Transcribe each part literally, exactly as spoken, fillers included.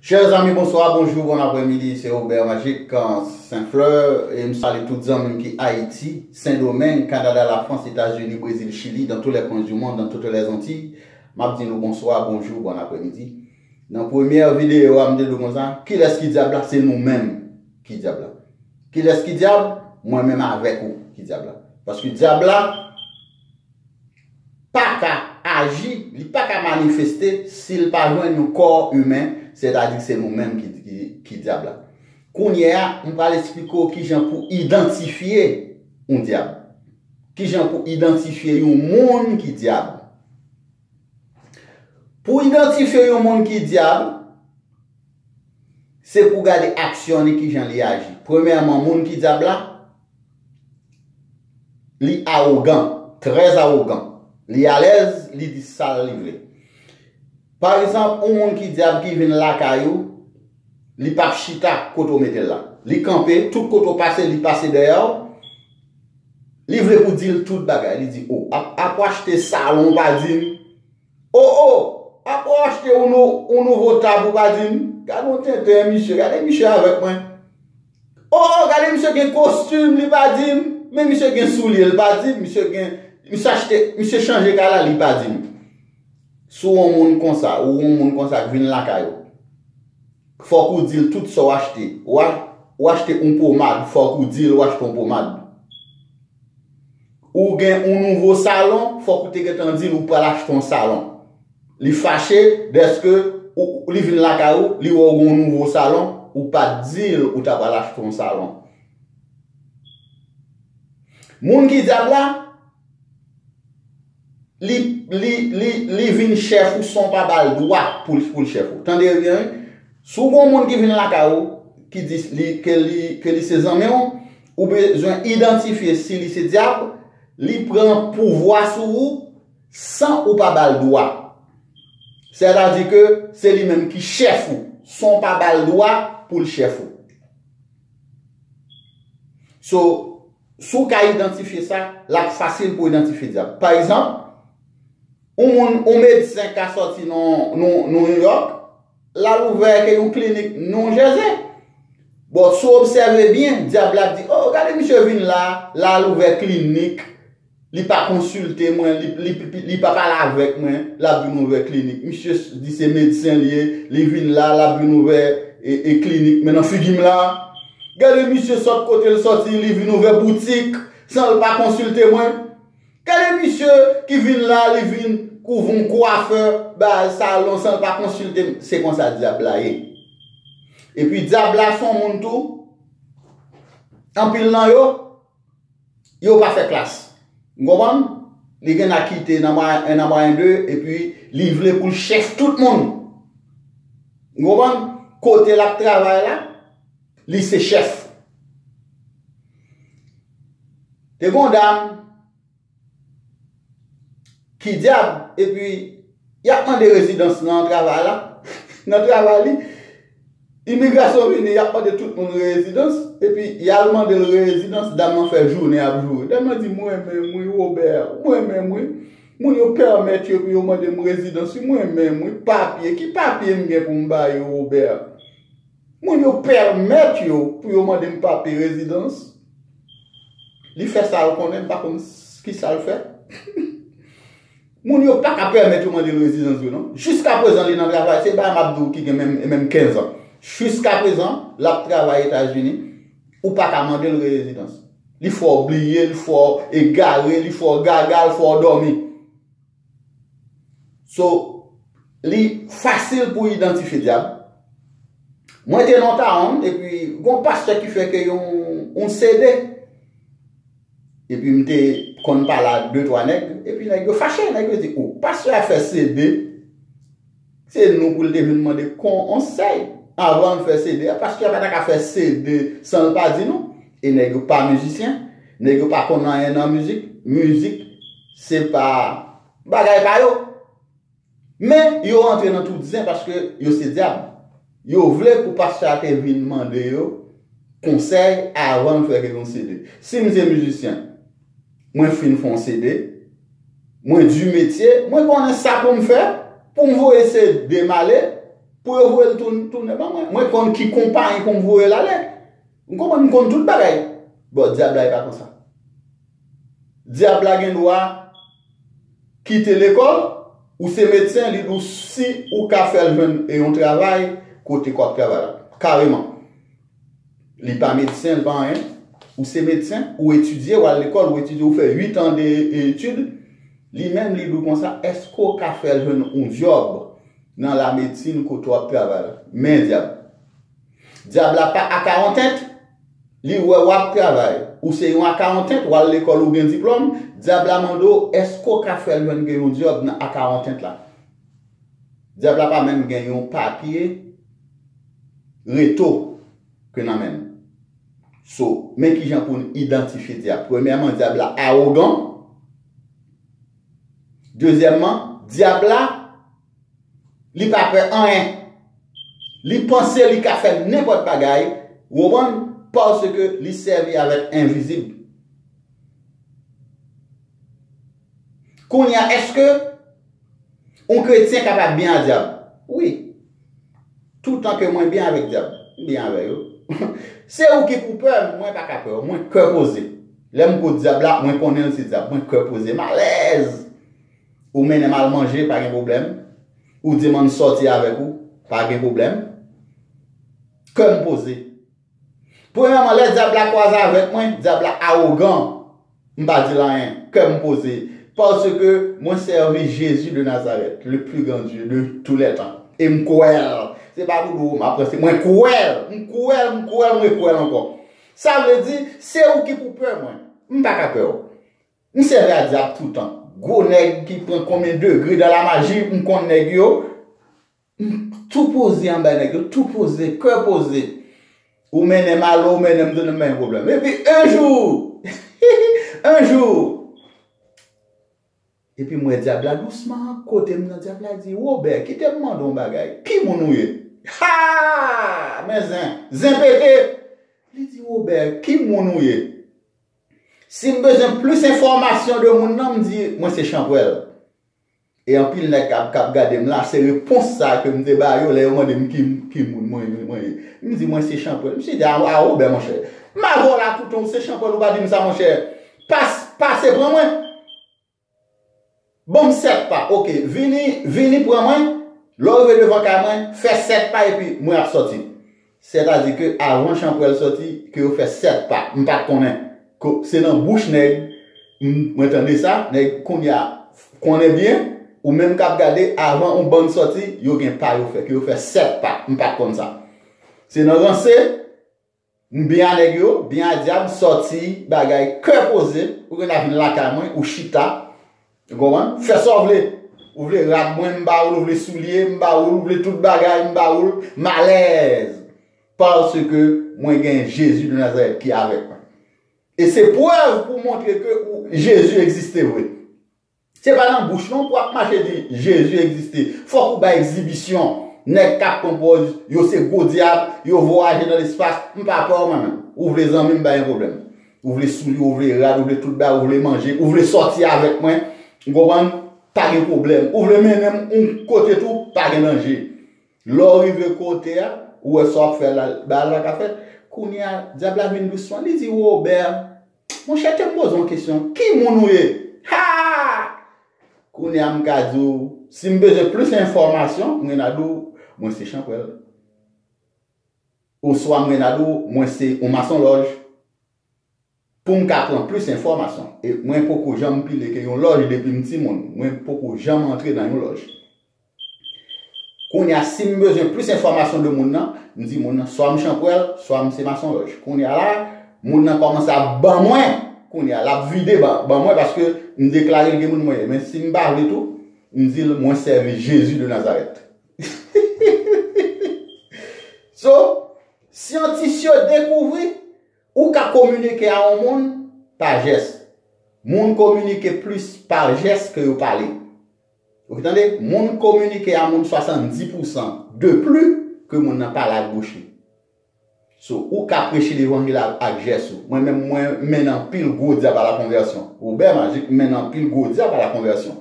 Chers amis, bonsoir, bonjour, bon après-midi, c'est Robert Magic, euh, Saint-Fleur, et je salue toutes les amis qui Haïti, Saint-Domingue, Canada, la France, États-Unis, Brésil, Chili, dans tous les coins du monde, dans toutes les Antilles. M ap di nou bonswa, bonjou, bon aprèmidi. Nan premyè videyo a, m te di w konsa, kilès ki dyab la? Se nou menm ki dyab la. Kilès ki dyab? Mwen menm avèk ou ki dyab la. Paske dyab la pa ka aji, li pa ka manifeste si l pa jwenn yon kò imen, sètadi se nou menm ki, ki, ki dyab la. Kounye a, m pral eksplike w kijan pou idantifye yon dyab. Kijan pou idantifye yon moun ki dyab. Pou idantifye yon moun ki dyab, se pou gade aksyon li, kijan li aji. Premyèman, moun ki dyab la, li awogan, trè awogan. Li alèz, li di sa li vle. Pa egzanp, yon moun ki dyab ki vin lakay ou, li p ap chita kote w mete l la. Li kanpe, tout kote w pase, li pase dèyè w. Li vle pou di l tout bagay. Li di, o, ap, ap w achte salon, w pa di m. O, o, ap w achte yon nou, yon nouvo tab, ou pa di m. Gade yon tenten, misye. Gade misye avèk mwen. O, o, gade misye gen kostim, li pa di m. Men misye gen soulye, li pa di m. Misye gen, misye achte, misye chanje kay la, li pa di m. Si w yon moun konsa, ou yon moun konsa k vin lakay ou, fòk ou di l tout sa w achte. Ou a-, ou achte yon pomad, fòk ou di l ou achte yon pomad. Ou gen yon nouvo salon, fòk ou te gentan di l ou pral achte yon salon. Li fache dèske ou, li vin lakay ou, li wè w gen yon nouvo salon, ou pa t di l ou ta pral achte yon salon. Moun ki dyab la, li, li, li, li vin chèf ou san w pa ba l dwa pou l, pou l chèf ou. Tande byen, wi. Si w gen yon moun ki vin lakay ou, ki di li, ke li, ke li se zanmi w, ou bezwen idantifye si li se dyab, li pran pouvwa sou ou san ou pa ba l dwa. Sètadi ke se li menm ki chèf ou, san w pa ba l dwa pou l chèf ou. So, si w ka idantifye sa, l ap fasil pou w idantifye dyab. Pa egzanp, yon moun, yon medsen ka sòti nan, nan, nan New York, l al ouvè ke yon klinik New Jersey. Bon, si w obsève byen, dyab la ap di, o, gade misye vin la, l al ouvè klinik, li pa konsilte mwen, li, li, li, li pa pale avèk mwen, l ap vin ouvè klinik. Misye s-, di se medsen li ye, li vin la, l ap vin ouvè e, e klinik, men nan figi m la. Gade misye sòt kote l sòti, li vin ouvè boutik, san l pa konsilte mwen. Gade misye ki vin la, li vin ouvè yon kwafè, bay salon, san l pa konsilte m. Se konsa dyab la ye. Epi dyab la se yon moun tou, anpil nan yo, yo pa fè klas. Ou konprann? Li gen a kite nan mwayen en, nan mwayen de, epi li vle pou l chèf tout moun. Ou konprann? Kote l ap travay la, li se chèf. Te gen yon dam ki dyab, epi y ap mande rezidans nan travay la, nan travay li. Imigrasyon vini, y ap mande tout moun rezidans, epi y al mande l rezidans, dam nan fè jounen ap joure. Dam nan di, "Mwen menm, wi, Robert, mwen menm, wi. Moun yo pèmèt yo pou yo mande m rezidans, wi, mwen menm, wi. Papye, ki papye m gen pou m ba yo, Robert? Moun yo pèmèt yo pou yo mande m papye rezidans." Li fè sa l konnen, m pa konn s-, ki sa l fè. Moun yo pa ka pèmèt yo mande l rezidans yo, non. Jiskaprezan, li nan travay, se bagay m ap di w ki gen menm, menm kenz an. Jiskaprezan, l ap travay Etazini, ou pa ka mande l rezidans. Li fè w bliye, li fè w egare, li fè w gaga, li fè w dòmi. So, li fasil pou idantifye dyab. Mwen te nan Tawon, epi gon pastè ki fè ke yon, yon C D. Epi m te konn pale a de twa nèg, epi nèg yo fache, nèg yo di, "O, pastè a fè C D, se nou pou l te vin mande konsèy avan l fè C D a." Pastè a pa ta ka fè C D san l pa di nou. E nèg yo pa mizisyen, nèg yo pa konn anyen nan mizik. Mizik, se pa bagay pa yo. Men yo rantre nan tout zen paske yo se dyab. Yo vle pou pastè a te vin mande yo konsèy avan l fè ke yon C D. Si m se mizisyen, mwen fin fè yon C D, mwen di metye, mwen konnen sa pou m fè, pou m voye C D m ale, pou yo voye l tounen ban mwen. Mwen konn ki konpayi pou m voye l ale. M konprann, m konn tout bagay. Bon, dyab la, e pa konsa. Dyab la gen dwa kite lekòl, ou se medsen, li di w si ou ka fè l jwenn yon travay kote k w ap travay la. Kareman. Li pa medsen, li pa anyen. Ou se medsen, ou etidye, ou al lekòl, ou etidye, ou fè uit an de etid. Li menm, li di w konsa, èske w ka fè l jwenn yon djòb nan lamedsin kote w ap travay la? Men dyab. Dyab la pa akawontant, li wè w ap travay. Ou se yon akawontant, w al lekòl, ou gen diplòm. Dyab la mande w, èske w ka fè l jwenn gen yon djòb nan akawontant la? Dyab la pa menm gen yon papye reto ke nan men l. So, men kijan pou n idantifye dyab. Premyèman, dyab la awogan. Dezyèmman, dyab la, li pa pè anyen. Li panse li ka fè nenpòt bagay, ou konprann, paske li sèvi avèk envizib. Kounye a, èske yon kretyen kapab byen a dyab? Wi. Toutan ke mwen byen avèk dyab, m byen avè yo. Se ou ki pou pè m, mwen pa ka pè w. Mwen kè poze. Lè m kote dyab la, mwen konnen l se dyab. Mwen kè poze. M alèz. Ou mennen m al manje, pa gen pwoblèm. Ou di m ann sòti avèk ou, pa gen pwoblèm. Kè m poze. Premyèman, lè dyab la kwaze avèk mwen, dyab la awogan. M pa di l anyen, kè m poze. Paske mwen sèvi Jezi de Nazarèt, le plus grand Dieu de tous les temps. E m kwè l. Se pa pou di w m ap ranse. Mwen kwè l. M kwè l, m kwè l, mwen kwè l ankò. Sa vle di, se ou ki pou pè mwen. M pa ka pè w. M sèvi a dyab toutan. Gwo nèg ki pran konbyen degre dans la magie, m konn nèg yo. M tou poze anba nèg yo, tou poze, kè poze. Ou mennen m ale, ou mennen m tounen, m pa gen pwoblèm. Epi, un jour, un jour, epi m wè dyab la dousman kote m nan, dyab la di, Wobè, kite m mande w yon bagay. Ki moun ou ye? Ha! Men zen, zen pete! Li di, Wobè, ki moun ou ye? Si m bezwen plis enfòmasyon de moun nan, m di, mwen se Chanpwèl. E anpil nèg k ap, k ap gade m la, se repons sa ke m te ba yo lè yo mande m ki, ki moun mwen, mwen ye. M di, mwen se Chanpwèl. Misye di, a, a, Wobè, monchè. M avè w la toutan, ou se Chanpwèl, ou pa di m sa, monchè. Pas, pase pran mwen. Ban m sèt pa. Oke, vini, vini pran mwen. Lè w rive devan kay mwen, fè sèt pa epi mwen ap sòti. Sètadi ke avan Chanpwèl sòti, ke yo fè sèt pa. M pa t konnen. Ko-, se nan bouch nèg, m, mwen tande sa, nèg kounye a konnen byen, ou menm k ap gade, avan yon bann sòti, yo gen pa yo fè, ke yo fè sèt pa. M pa t konn sa. Se nan ranse, m byen a nèg yo, byen a dyab, sòti, bagay, kè poze, ou gen a vin lakay mwen, ou chita, ou konprann? Fè sa w vle. Ou vle rad mwen, m ba ou l, ou vle soulye, m ba ou l, ou vle tout bagay, m ba ou l, m alèz. Paske mwen gen Jezi de Nazarèt ki avèk mwen. E se prèv pou montre ke ou, Jezi egziste vre. Se pa nan bouch non pou w ap mache di Jezi egziste. Fòk ou bay egzibisyon. Nèg k ap pran pòz, yo se gwo dyab, yo vwayaje nan lespas. M pa pè w mwen menm. Ou vle zanmi m, pa gen pwoblèm. Ou vle soulye, ou vle rad, ou vle tout bagay, ou vle manje, ou vle sòti avèk mwen. Ou konprann? Pa gen pwoblèm. Ou vle mennen m yon kote tou, pa gen danje. Lè w rive kote a, ou wè sa w ap fè la, bagay la ka fèt. Kounye a, dyab la vin dousman, li di, Wobè, monchè, te m poze w yon kesyon. Ki moun ou ye? Ha! Kounye a, m ka di w, si m bezwen plis enfòmasyon, mwen a di w, mwen se Chanpwèl. Oswa mwen a di w, mwen se yon masonlòj. Pou m ka pran plis enfòmasyon. E mwen poko janm pile ke yon lòj depi m timoun. Mwen poko janm antre nan yon lòj. Kounye a, si m bezwen plis enfòmasyon de moun nan, m di moun nan, swa m Chanpwèl, swa m se masonlòj. Kounye a la, moun nan kòmanse ap ban mwen. Kounye a, l ap vide ban, ban mwen paske m deklare l gen moun mwen ye. Men si m pa vle tou, m di l, mwen sèvi Jezi de Nazarèt. So, syantis yo dekouvri, ou ka kominike a yon moun pa jès. Moun kominike plis pa jès ke yo pale. Ou tande? Moun kominike a moun swasanndis pousan de plis ke moun nan pale ak bouch li. So, ou ka preche levanjil a, ak jès ou. Mwen menm, mwen mennen anpil gwo dyab a la konvèsyon. Wobè Majik mennen anpil gwo dyab a la konvèsyon.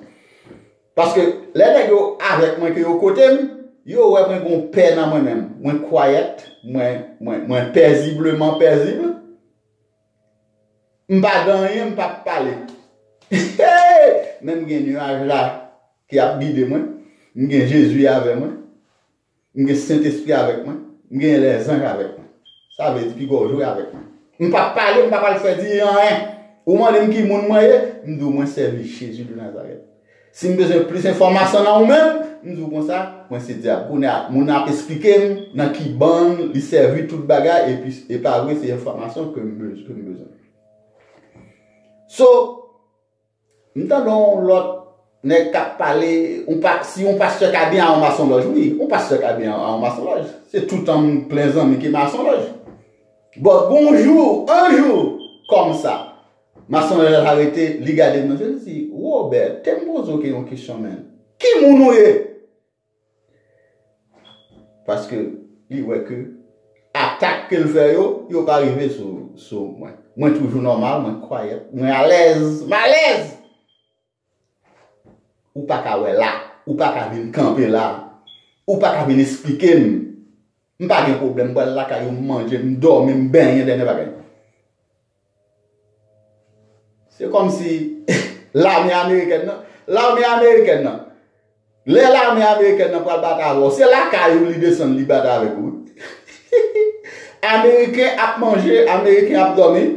Paske lè nèg yo avèk mwen ke yo kote m, Yo wè mwen gon pè nan mwen menm. Mwen kwayèt, mwen, mwen, mwen pèzibleman pèzib. M pa gen anyen, m p ap pale. Men m gen nyaj la ki ap gide mwen. M gen Jezi avè mwen. M gen Sentespri avèk mwen. M gen lèzanj avèk mwen. Sa vle di piga w jwe avèk mwen. M p ap pale, m p ap al fè di anyen. Ou mande m ki moun mwen ye, m di w mwen sèvi Jezi de Nazarèt. Si m bezwen plis enfòmasyon nan ou menm, m di w konsa, mwen se dyab. Kounye a, moun nan ap esplike m nan ki bann li sèvi tout bagay, epi e pa vre, se enfòmasyon ke m bez- ke m bezwen. So, m tande yon lòt nèg k ap pale, yon pa, si yon pastè ka byen a yon masonlòj, wi, yon pastè ka byen a yon masonlòj. Se toutan m plen zanmi ki masonlòj. Bon, gon jou, yon jou, kòmsa, masonlòj la rete, li gade m nan je, li di, Robert, te m poze w ke yon kesyon, men. Ki moun ou ye? Paske li wè ke atak ke l fè yo, yo pa rive sou, sou mwen. Mwen toujou nòmal, mwen kwayèt, mwen alèz, m alèz! Ou pa ka wè la, ou pa ka vin kanpe la, ou pa ka vin esplike m. M pa gen pwoblèm, m pral lakay ou, m manje, m dòmi, m benyen, dènye bagay. Se kòmsi lame amerikèn nan, lame amerikèn nan, lè lame amerikèn nan pral bat avè w, se lakay ou li desann, li bat avèk ou. Ameriken ap manje, Ameriken ap dòmi,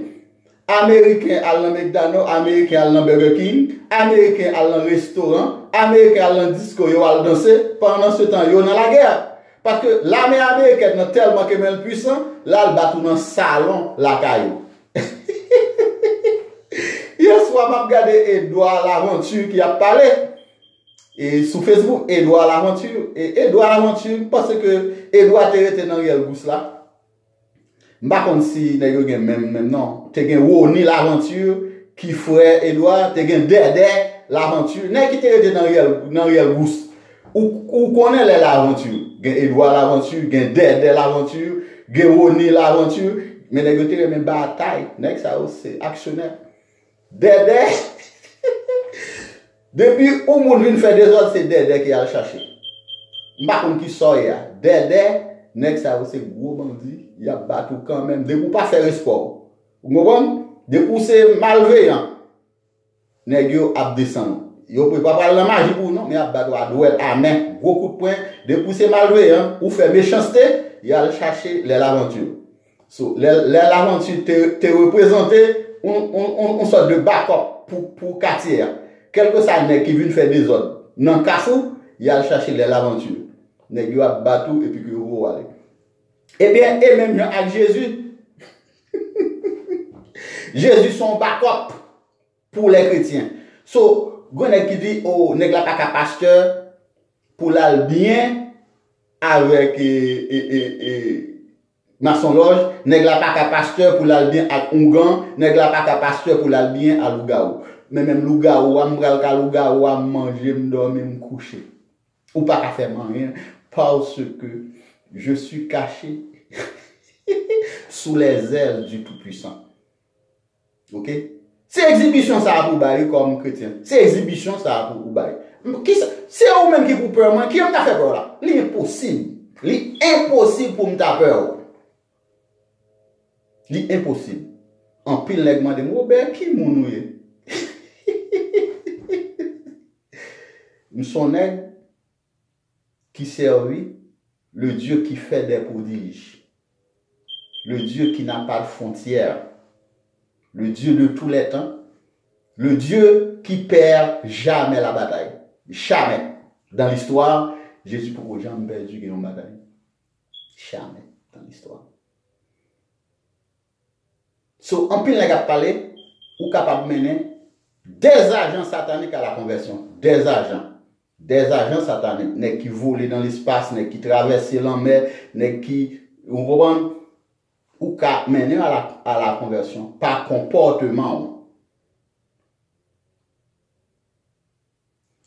Ameriken al nan McDonald, Ameriken al nan Burger King, Ameriken al nan restoran, Ameriken al nan disko, yo al danse, pandansetan yo nan lagè. Paske lame amerikèn nan tèlman ke men l pwisan, l al bat ou nan salon lakay ou. Yèswa, m ap gade Edouard Laventure ki ap pale e sou Facebook, Edouard Laventure. E Edouard Laventure, m panse ke Edouard te rete nan Riel Gous la. M pa konn si nèg yo gen menm, menm non. Te gen Rony Laventure ki frè Edouard, te gen Dèdè Laventure, nèg ki te rete nan Riel, nan Riel Gous. Ou, ou konnen lè Laventure. Gen Edouard Laventure, gen Dèdè Laventure, gen Rony Laventure. Men nèg yo te renmen batay. Nèg sa yo se aksyonè. Dèdè. Depi yon moun vin fè dezòd, se Dèdè ki al chache. M pa konn ki sa w ye a. Dèdè, nèg sa yo se gwo bandi, y ap bat ou kanmenm. Depi w pa fè respè w. Ou konprann? Depi w se malveyan, nèg yo ap desann ou. Yo pa pral nan maji pou ou non, men y ap bat ou a dwèt, a men, gwo kout pwen. Depi w se malveyan, ou fè mechanste, y al chache lè lavanti. So, lè, lè lavanti te, te reprezante yon, yon, yon, yon sòt de bakòp pou, pou katye a. Kèlkeswa nèg ki vin fè dezòd nan Kafou, y al chache lè lavanti. Nèg yo ap bat ou epi ke yo voye w ale. Ebyen, e menm jan ak Jezi, Jezi se yon bakòp pou lè kretyen. So, gen nèg ki di, o, nèg la pa ka pastè pou l al byen avèk e, e, e, e, masonlòj, nèg la pa ka pastè pou l al byen ak oungan, nèg la pa ka pastè pou l al byen a lougawou. Men menm lougawou a, m pral ka lougawou a, m manje, m dòmi, m kouche. Ou pa ka fè m anyen, parce que je suis caché sous les ailes du Tout-Puissant. Ok? Se egzibisyon sa a pou w bay wi kòm kretyen. Se egzibisyon sa a pou w bay. Kisa, se ou menm ki pou pè mwen, ki m ta fè pè w la? Li enposib. Li enposib pou m ta pè w. Li enposib. Anpil nèg mande m, Robert, ki moun ou ye? M se yon nèg ki sèvi le Dieu qui fait des prodiges, le Dieu qui n'a pas de frontières, le Dieu de tous les temps, le Dieu qui perd jamais la bataille. Jamais. Dans l'histoire, Jezi poko janm pèdi gen yon batay. Jamais dans l'histoire. So, anpil nèg ap pale, ou kapab mennen des agents sataniques à la conversion. Des agents. Des agents sataniques. Nèg ki vole nan lespas, nèg ki travèse lanmè, nèg ki, ou konprann? Ou ka mennen yo a la, a la konvèsyon pa konpòteman w.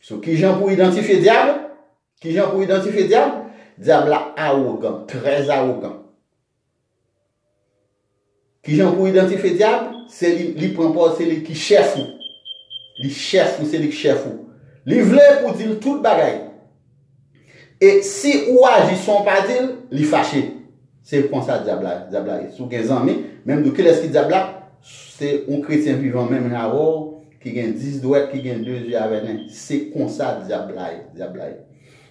So, kijan pou idantifye dyab? Kijan pou idantifye dyab? Dyab la awogan, trè awogan. Kijan pou idantifye dyab? Se li, li pran pòz, se li ki chèf ou. Li chèf ou, se li ki chèf ou. Li vle pou di l tout bagay. E si ou aji san w pa di l, li fache. Se konsa dyab la, dyab la ye. Si w gen zanmi, menm di w kilès ki dyab la, se yon kretyen vivan menm jan avè w, ki gen dis dwèt, ki gen de zye avè nen. Se konsa dyab la ye, dyab la ye.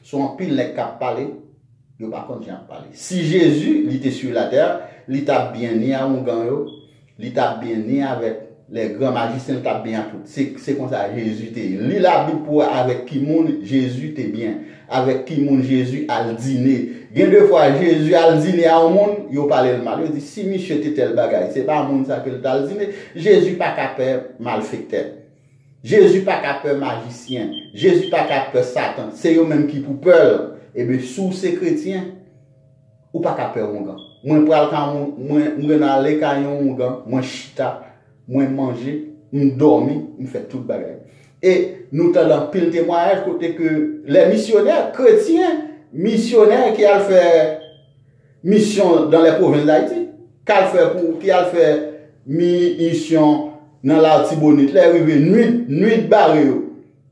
Se yon anpil nèg k ap pale, yo pa konn jan y ap pale. Si Jezi, li te sou latè, li t ap byen ni a oungan yo, li t ap byen ni avèk lè gran majisyen, li t ap byen ak tout. Se, se konsa Jezi te ye. Li Labib pou wè avèk ki moun Jezi te byen, avèk ki moun Jezi al dine. Gen de fwa, Jezi al dine a yon moun, yo pale l mal. Yo di, si misye te tèl bagay, se pa moun sa ke l t al dine. Jezi pa ka pè malfektè. Jezi pa ka pè majisyen. Jezi pa ka pè Satan. Se yo menm ki pou pè l. Ebyen, si w se kretyen, ou pa ka pè oungan. Mwen pral ka, mwen, mwen ale kay yon oungan, mwen chita, mwen manje, m dòmi, m fè tout bagay. E nou tande anpil temwayaj kote ke lè misyonè, kretyen, misyonè ki al fè misyon dans les provinces d'Haïti, k al fè pou, ki al fè mi-, misyon nan Latibonit, lè rive nwit, nwit bare yo.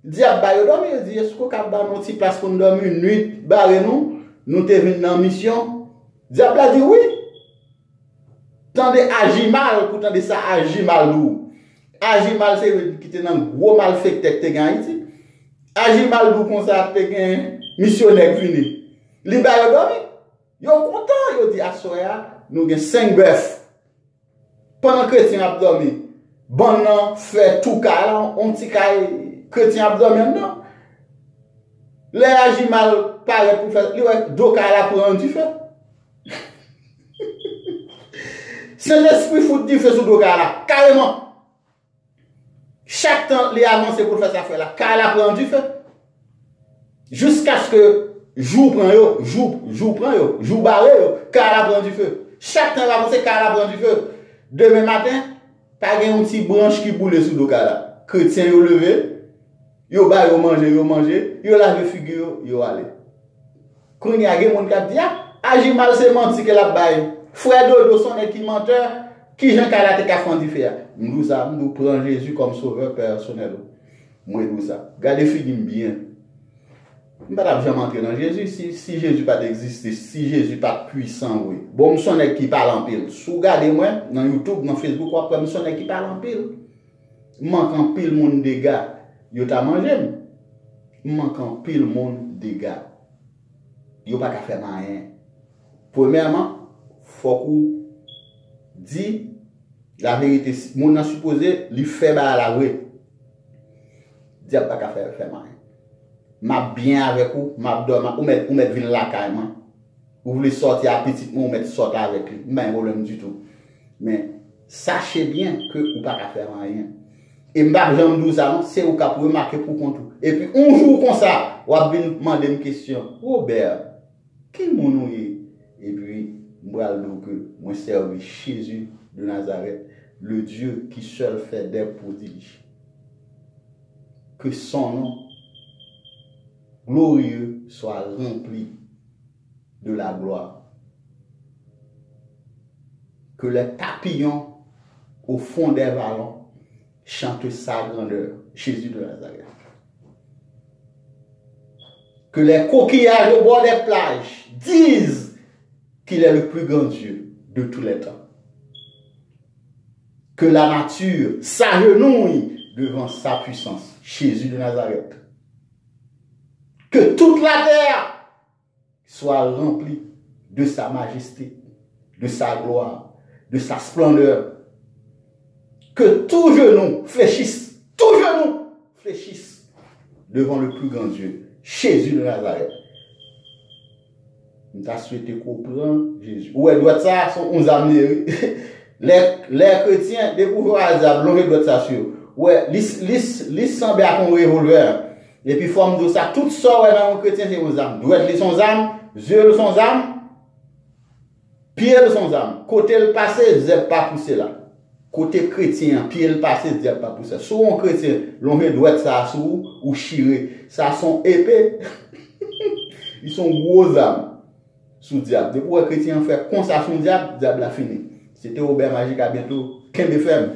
Dyab ba yo dòmi, yo di, èske w ka ban nou ti plas pou n dòmi? Nwit bare nou, nou te vin nan misyon. Dyab la di wi. Tande aji mal pou tande sa aji mal di w. Aji mal se yo ki te nan gwo malfektè k te gen Ayiti. Aji mal di w konsa te gen misyonè k vini. Li ba yo dòmi. Yo kontan, yo di aswè a, nou gen senk bèf. Pandan kretyen ap dòmi, bann nan fè tou kay la, on ti kay kretyen ap dòmi anndan. Lè aji mal parèt pou fè, li wè do kay la pran dife. Sentespri fout dife sou do kay la, kareman. Chak tan li avanse pou l fè sa fè la, kay la pran dife. Jiskaske jou pran yo, jou, jou pran yo, jou bare yo, kay la pran dife. Chak tan l avanse, kay la pran dife. Demen maten, pa gen yon ti branch ki boule sou do kay la. Kretyen yo leve, yo ba yo manje, yo manje, yo lave figi yo, yo ale. Kounye a, gen moun k ap di, a, aji mal se manti ke l ap bay. Frè Dodo, se yon nèg ki mantè, kijan kay la te ka fè yon dife a? M di w sa, m di w pran Jezi kòm sovè pèsonèl ou. Mwen di w sa. Gade figi m byen. M pa t ap janm antre nan Jezi si, si Jezi pa t egziste, si Jezi pa t pwisan vre. Bon, m se yon nèg ki pale anpil. Si w gade mwen nan YouTube, nan Facebook, w ap wè m se yon nèg ki pale anpil. M manke anpil moun dega. Yo ta manje m. M manke anpil moun dega. Yo pa ka fè m anyen. Premyèman, fòk ou di laverite. Si moun nan sipoze li fè bagay la vre. Dyab pa ka fè, fè m anyen. M ap byen avèk ou, m ap dòmi, ou mèt, ou mèt vin lakay mwen. Ou vle sòti a pitit mwen, ou mèt sòti avèk li. M pa gen pwoblèm ditou. Men, sache byen ke ou pa ka fè m anyen. E m p ap janm di w sa non, se ou k ap remake pou kont ou. Epi yon jou konsa, w ap vin mande m kesyon. Robert, ki moun ou ye? Epi m pral di w ke mwen sèvi Jezi de Nazarèt, le Dieu qui seul fait des prodiges. Que son nom glorieux soit rempli de la gloire. Que les papillons au fond des vallons chantent sa grandeur, Jésus de Nazareth. Que les coquillages au bord des plages disent qu'il est le plus grand Dieu de tous les temps. Que la nature s'agenouille devant sa puissance, Jésus de Nazareth. Que toute la terre soit remplie de sa majesté, de sa gloire, de sa splendeur. Que tout genou fléchisse, tout genou fléchisse devant le plus grand Dieu, Jésus de Nazareth. M ta swete ke w pran Jezi. Ou wè dwèt sa, se yon zam li ye, wi. Lè, lè kretyen, depi w wè dyab lonje dwèt sa sou yo. Ou wè, li, li, li sanble ak yon revolvè. Epi fò m di w sa, tout sa w wè nan yon kretyen, se yon zam. Dwèt li se yon zam, zye l se yon zam, pye l se yon zam. Kote l pase, zèb pa pouse la. Kote kretyen an, pye l pase, dyab pa pouse. Si w wè yon kretyen lonje dwèt sa a sou ou, ou chire. Sa se yon epe. Li se yon gwo zam sou dyab. Depi w wè kretyen an fè konsa sou dyab, dyab la fini. Se te Robert Magic, a byento. Kenbe fèm.